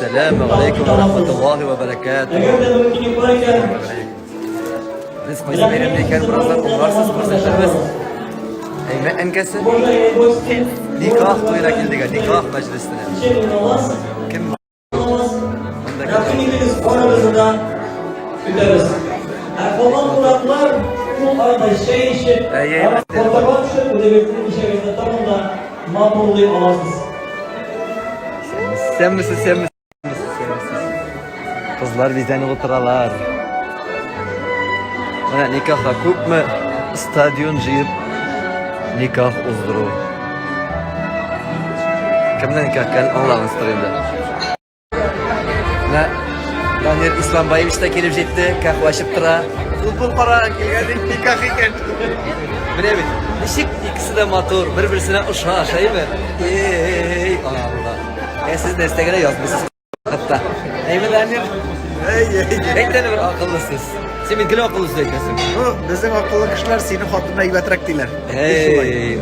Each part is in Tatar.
Әссәләмү алейкум ва рахматуллахи ва баракатуһ. Әгәр дә мөмкинлек бар икән, Без кайсы бәйрәмдә икән, бераздан аңларсыз, күрсәтербез. Әймә әнкәсе. уважаемые гости, Никах туена килдек, никах мәҗлесенә. вечерний намаз, Кем намаз, монда рәхим килде? итегез, барыгызны да көтәбез. Ә калган кунаклар ул арада чәй эчеп, Әйе, фотога төшеп, үзегезнең кичәгезне тагын да матурлый аласыз. Сәнмесез, сәнмесез, сәнмесез. Кызлар бизәнеп утыралар. Менә никахка күпме стадион җыеп никах уздыру. Кемнән никах икәнен аңлагансыздыр инде. Менә Данир Исламбаевич та килеп җитте, каһвә эчеп тора. Футбол карарга килгән дип никах икән. Менә бит, ничек икесе дә матур, бер-берсенә ошаш, әйме? Эй, Алла. Ә сез нәрсә генә язмыйсыз хатта. Әйме, Данир? Әй, әй, Әйт әле бер акыллы сүз. Син бит гел акыллы сүз әйтәсең. Ну, безнең акыллы кешеләр синең хатынны әйбәтрәк диләр. Эй,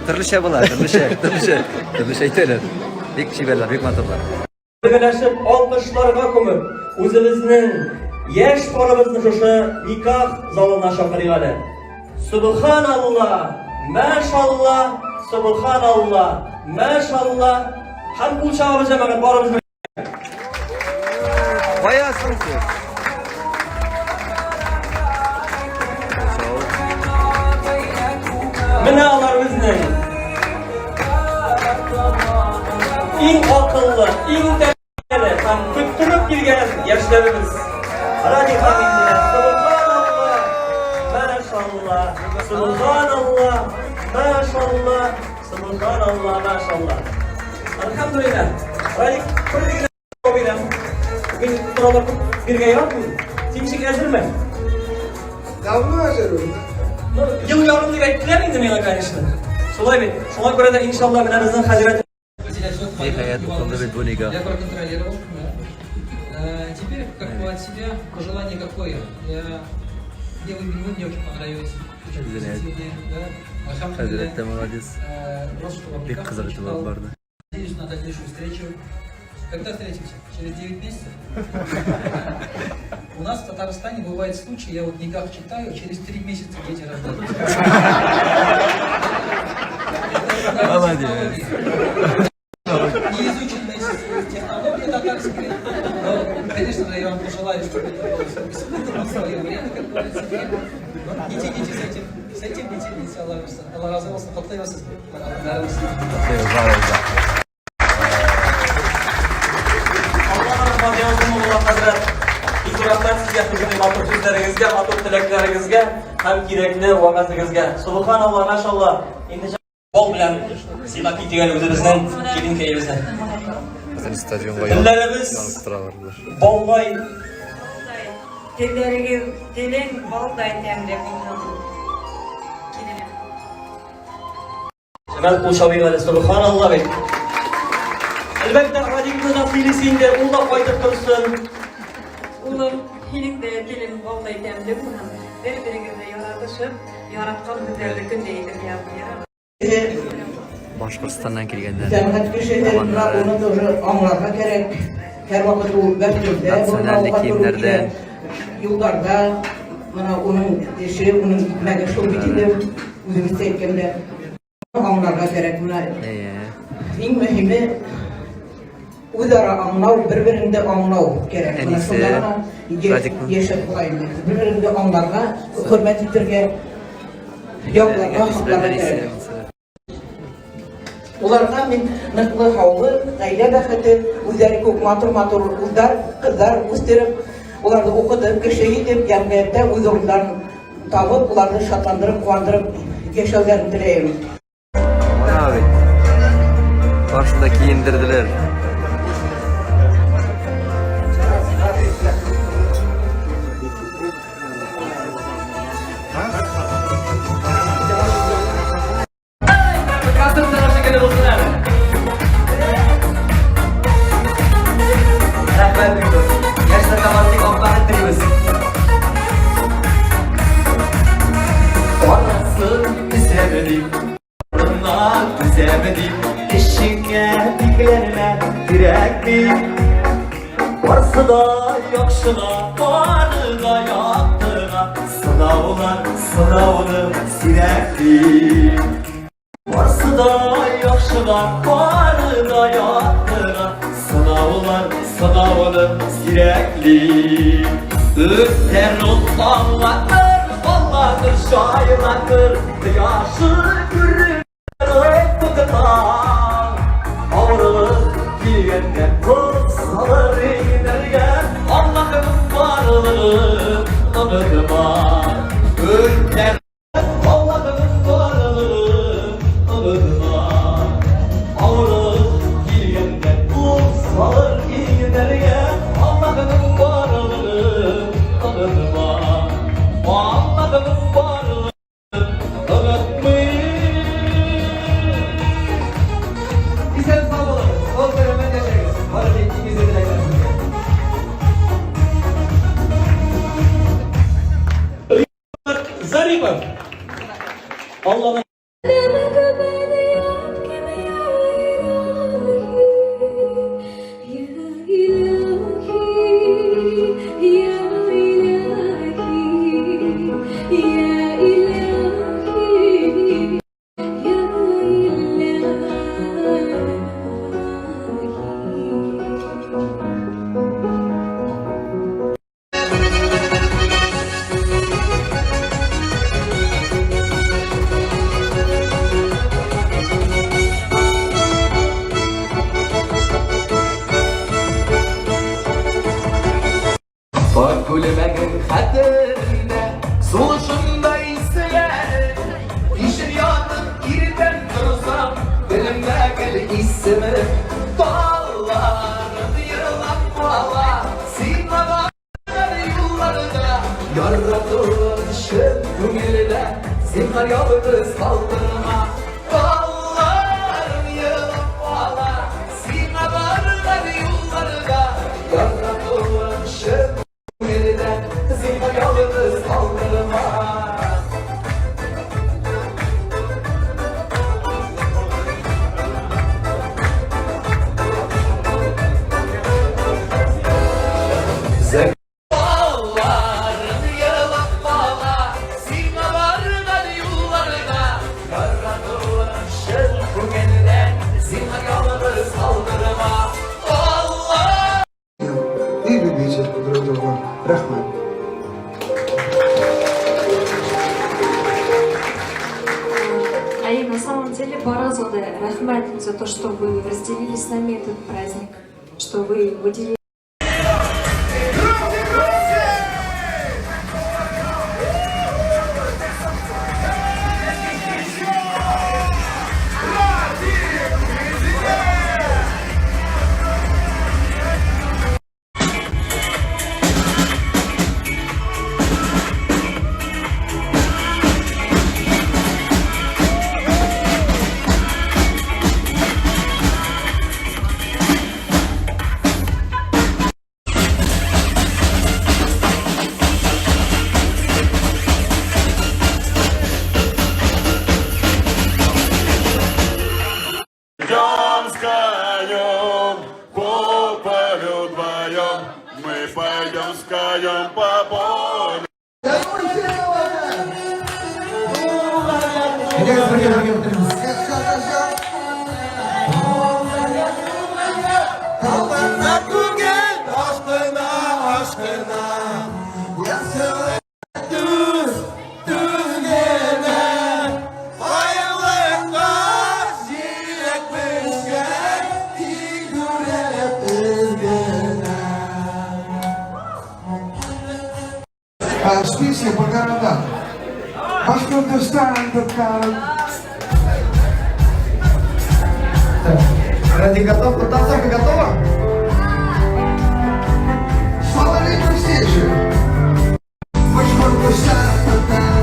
төрлечә була, төрлечә, төрлечә, төрлечә әйтәләр. Бик чибәрләр, бик матурлар. Бергәләшеп алкышларга күмеп, үзебезнең яшь парыбызны шушы никах залына чакырыйк әле. Субханалла, мәшалла, субханалла, мәшалла. Һәм кул чабабыз җәмәгать барыбыз бергә. Кая соң сез? Менә алар безнең иң акыллы, иң тәрбияле һәм көттереп килгән яшьләребез. Радий Хәмидуллин, Субханалла, машалла, субханалла, машалла, субханалла, машалла. Альхамдулилла. Радик, бер генә сорау бирәм. Мин сораулар күп бирергә яратмыйм. Син ничек әзерме? Давно әзер ул. Ну, ел ярым дип әйттеләр инде миңа, конечно. Шулай бит. Шуңа күрә дә иншалла менә безнең хәзрәт Ниһаять, укылды бит бу никах. Я проконтролировал. Да. Теперь, как бы от себя, пожелание какое? Я белый минут мне очень понравилось. Очень Хәзрәт. позитивные, да. Хәзрәт Альхамдулилля. тә молодец. Рад, что вам Бик никак кызык итеп алып барды. Надеюсь на дальнейшую встречу. Когда встретимся? Через 9 месяцев? У нас в Татарстане бывает случай, я вот никак читаю, через 3 месяца дети рождаются. Молодец. Неизученные технологии татарские. Но, конечно же, я вам пожелаю, чтобы это было всё испытано в свое время, как говорится. Но не тяните с этим, с этим не тяните, Аллах Алла разы булсын, котлыйбыз сезне. Аллаһ рәхмәт яусын, мулла хәзрәт. Бик рәхмәт сезгә шушындый матур сүзләрегезгә, матур теләкләрегезгә һәм кирәкле вәгазегезгә. Субханалла, машалла. Инде бал белән сыйлап китик әле үзебезнең киленкәебезне. Безнең стадионга Телләребез янып торалар болар. балдай Телләрегез, телең балдай тәмле булсын. Киленем. Җәмәл кул чабыйк әле, субханалла бит. Әлбәттә, Радикны да сыйлыйсы инде, ул да кайтып торсын. Улым, һинең дә телең балдай тәмле булсын. Бер-берегезне яратышып, яраткан сүзләрне көн дә әйтергә язсын. Башкортстаннан килгәннәр. Сәнгать кешедер, бірақ Туганнары. оны тоже аңларга кирәк. Һәрвакыт ул мәктәптә Национальный булмауга туры киемнәрдән. килә. Юлларда менә уның эше, уның икмәге шул бит инде, үзебезчә әйткәндә. Аңларга кирәк менә. Әйе. Иң мөһиме үзара аңлау, бер-береңне аңлау кирәк. Менә Әнисе, шунда гына Радикның. яшәп була инде. Бер-береңне аңларга, хөрмәт итәргә, якларга, Әтисе белән хакларга әнисе. кирәк. Уларга мин ныклы һаулык, гаилә бәхете, үзләре күп матур-матур улдар, кызлар үстереп, уларны укытып, кеше итеп, җәмгыятьтә үз урыннарын табып, уларны шатландырып, куандырып яшәүләрен теләйм. Менә бит. Барысын да киендерделәр. Концерт шикелле булсын әле. Рәхмәт бик зур. Яшьләр командасы ак бәхет телибез. Анасы төзәме дип, урыннан төзәме дип, ишеккә бикләнмә. Барсы да яхшыга, бары да яктыга, Сынаулар сынауны сирәкли. Барсы да яхшыга, бары да яктыга, Сынаулар сынауны сирәкли. Үтәр ул аңлатыр, аңлатыр, шайлатыр, Кояшы күрер Авырлык килгәндә кул салыр иңнәргә, Аллаһының барлыгын онытма. Үтәр Аллаһының барлыгын онытма. Авырлык килгәндә кул салыр иңнәргә, Аллаһының барлыгын онытма. Аллаһының барлыгын онытмый. Исән сау булыгыз, сау сәламәт яшәгез. Бары тик иң изге теләкләр сезгә. Зарипов. Алланың يا إلهي يا إلهي يا إلهي. Пар күлмәгең хәтеремдә, сулышымда исләре. Кичен ятып иртән торсам, телемдә гел исеме. Талларым елап кала, сиңа барган юлларда. Яратуым чын күңелдә, зинһар ялгыз калдырма. Талларым елап кала, сиңа барган юлларда. Яратуым чын күңелдә, зинһар ялгыз калдырма. Балларым елап кала, сиңа барган юлларда. Яратуым чын күңелдән, зинһар ялгыз калдырма. Алла! И любите друг друга. Рәхмәт. Ай, на самом деле, Баразоде, рәхмәт за то, что вы разделили с нами этот праздник, что вы выделили Громче, громче! Радик, президент! Идем с конем по полю вдвоем, мы пойдем с конем по полю. Әйдәгез бергә бергә бетерәбез. Талпына күңел ашкына, ашкына. Түз, түз генә. Каенлыкка җиләк пешкән, тик үрелеп генә. С песни по городам. Башкортостан, Татарстан. Так, Ради готов, подтасовка готова? Смотрите все же. Башкортостан,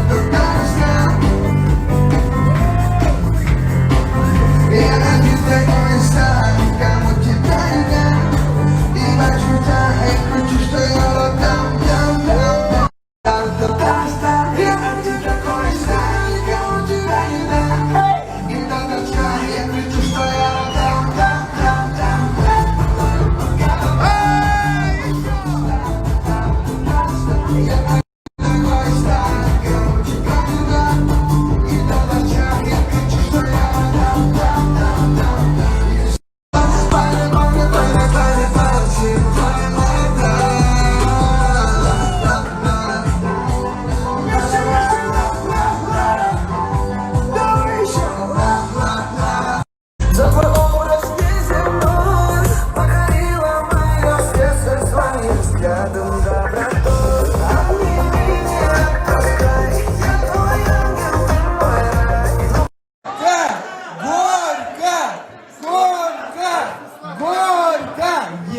Татарстан. Я один такой сам, никому тебя не дам. И я кричу, что я вот там, там, там, там, Татарстан. Я один такой сам, никому тебя не дам. И Татарстан, я кричу, что я вот там, там, там, там, там.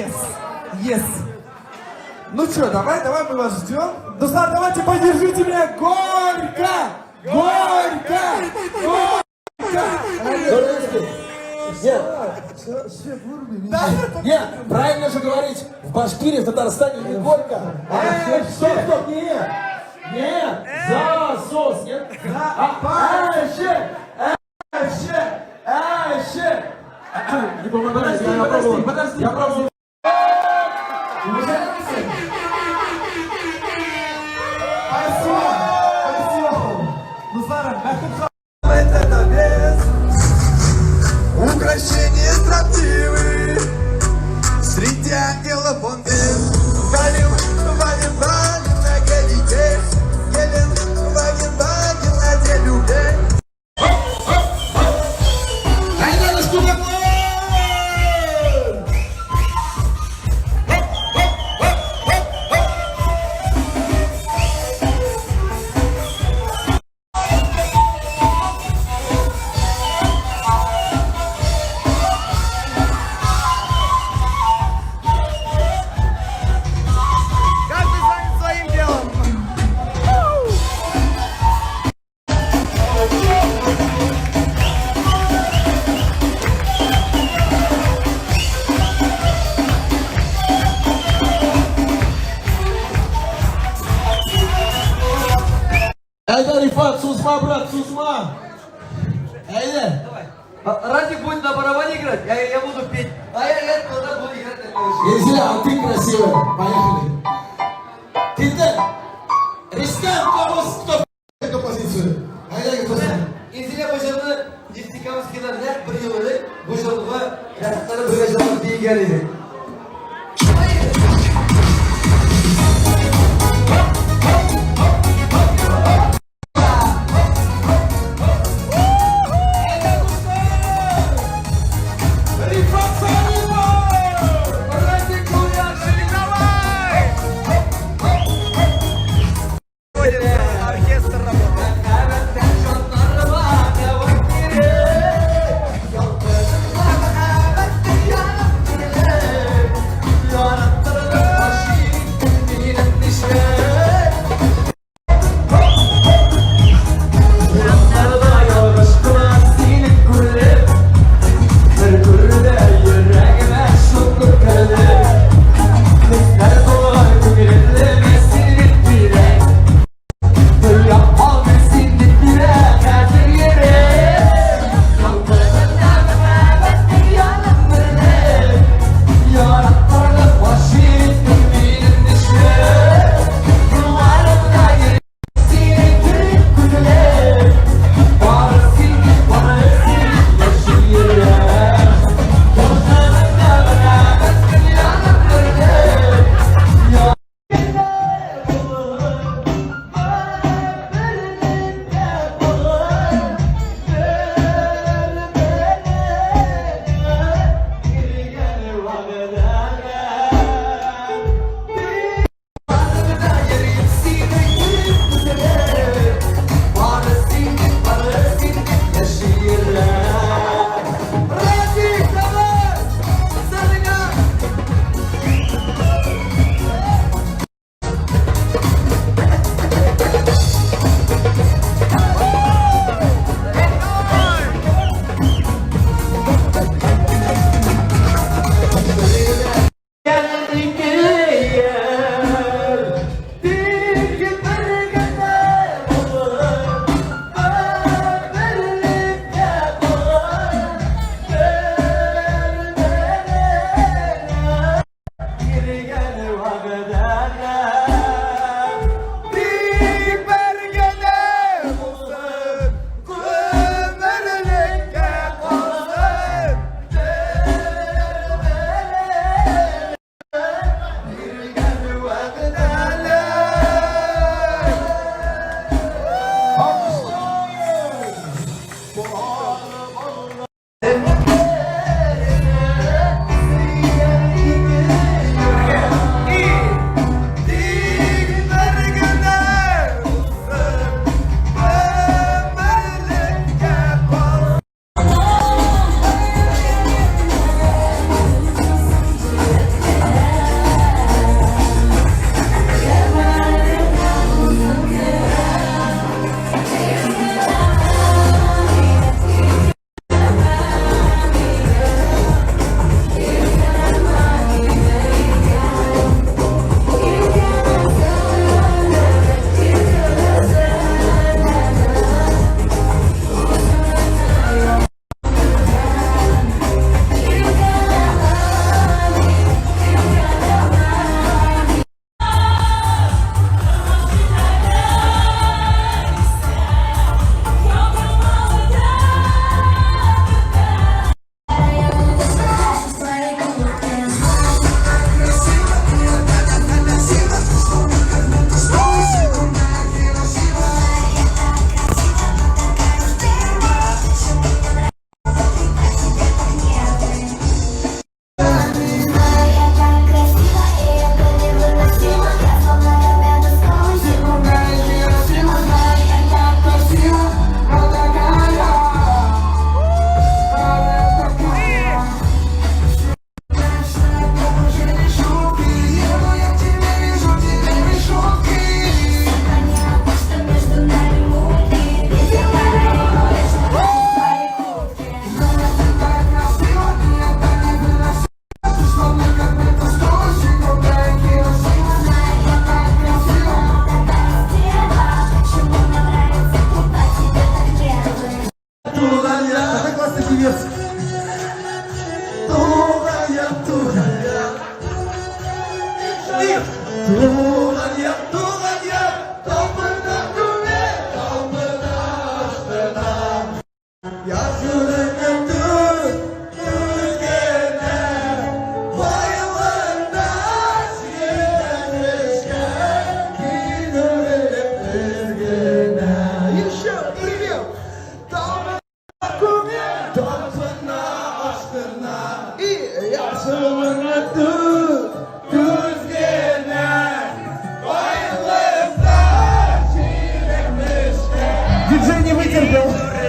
Yes, yes. Ну что, давай, давай, мы вас ждем. Дуслар, давайте поддержите меня. Горько! Горько! Горько! Нет. Нет, правильно же говорить, в Башкирии, в Татарстане не горько. А, стоп, стоп, нет. Нет, засос, нет. А, әше, әше, әше. Не помогает, я пробовал. Подожди. Я пробовал. Спасибо, спасибо. Дуслар, бәхет. Это без украшения строптивый. Среди ангелов он без. Валим, валим, валим на гелике. Гелен, ваген, ваген на делюге. Әйдәгез, кунаклар! Каждый занят своим делом. Әйдә, Рифат, сузма, брат, сузма. Әйдә. Радик будет на барабане играть, я буду петь. А я тогда буду играть на клавишах. Инзиля, а ты красивая. Поехали. Китте. Рөстәм, кого кто эту позицию? Әйдә, дуслар. Инзиля бу җырны Нефтекамскида нәкъ бер ел элек бу җырга рәхәтләнеп бергә җырлап биегән идек. Рифат Зарипов! Радик Гульяшин, давай! Оркестр работает. Җаннарыма дәва кирәк. вытерпел.